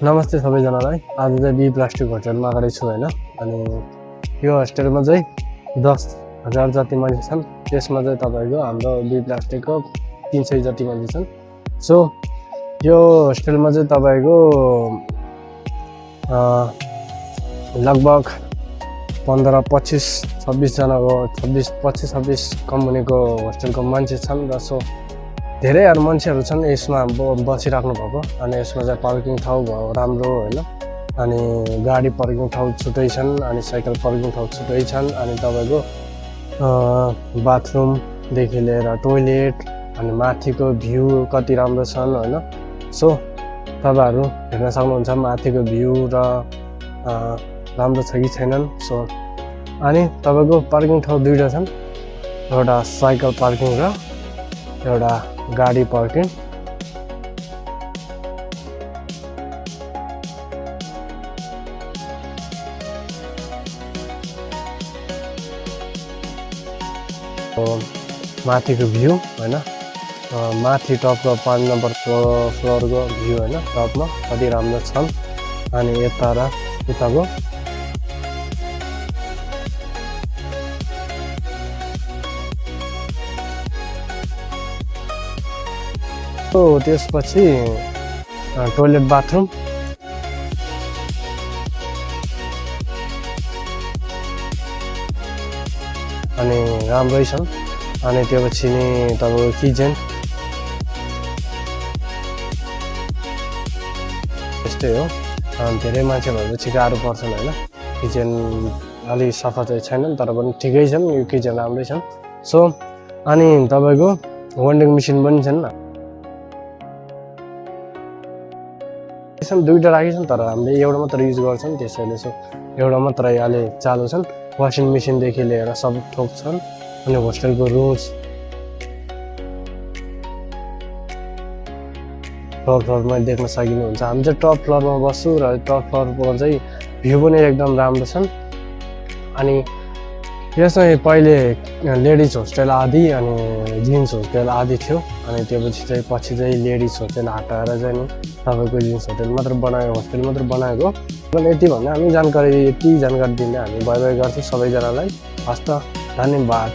नमस्ते सबैजनालाई। आज चाहिँ बी प्लास्टिक होटलमा अगाडि छु होइन। अनि यो होस्टेलमा चाहिँ 10,000 जति मान्छे छन्। त्यसमा चाहिँ तपाईँको हाम्रो बी प्लास्टिकको 300 जति मान्छे छन्। सो यो होस्टेलमा चाहिँ तपाईँको लगभग 15-25-26 जनाको 25-26 कम्पनीको होस्टेलको मान्छे छन् र सो धेरै मान्छेहरू छन् यसमा बसिराख्नु भएको। अनि यसमा चाहिँ पार्किङ ठाउँ राम्रो होइन। अनि गाडी पार्किङ ठाउँ छुट्टै छन्, अनि साइकल पार्किङ ठाउँ छुट्टै छन्। अनि तपाईँको बाथरुमदेखि लिएर टोइलेट अनि माथिको भ्यू कति राम्रो छन् होइन। सो तपाईँहरू हेर्न सक्नुहुन्छ माथिको भ्यू र राम्रो छ कि छैनन्। सो अनि तपाईँको पार्किङ ठाउँ दुईवटा छन्, एउटा साइकल पार्किङ र एउटा गाडी पार्किङ। माथिको भ्यू होइन, माथि टपको 5 नम्बर फ्लोरको भ्यू होइन, टपमा कति राम्रो छन्। अनि यता र यताको त्यसपछि टोइलेट बाथरुम अनि राम्रै छन्। अनि त्यो पछि नि तपाईँको किचन यस्तै हो। धेरै मान्छे भएपछि गाह्रो पर्छन् होइन। किचन अलि सफा चाहिँ छैनन् तर पनि ठिकै छन्, यो किचन राम्रै छन्। सो अनि तपाईँको वेन्डिङ मेसिन पनि छन्, दुईवटा राखेछन् तर हामीले एउटा मात्र युज गर्छौँ, त्यसैले सो एउटा मात्रै अहिले चालु छन्। वासिङ मेसिनदेखि लिएर सब थोक छन्। अनि होस्टेलको रुम्स फ्लोरमा देख्न सकिनुहुन्छ। हामी चाहिँ टप फ्लोरमा बस्छु र टप फ्लोरमा चाहिँ भ्यू पनि एकदम राम्रो छन्। अनि यसमा पहिले लेडिज होस्टेल आदि अनि जेन्ट्स होस्टेल आदि थियो। अनि त्यो पछि चाहिँ लेडिज होस्टेल हटाएर चाहिँ नि तपाईँको जेन्ट्स होस्टेल मात्र बनाएको, होस्टेल मात्र बनाएको। मैले यति भन्दा हामी यति जानकारी दिँदै हामी बाई बाई गर्छौँ सबैजनालाई। हस्त, धन्यवाद।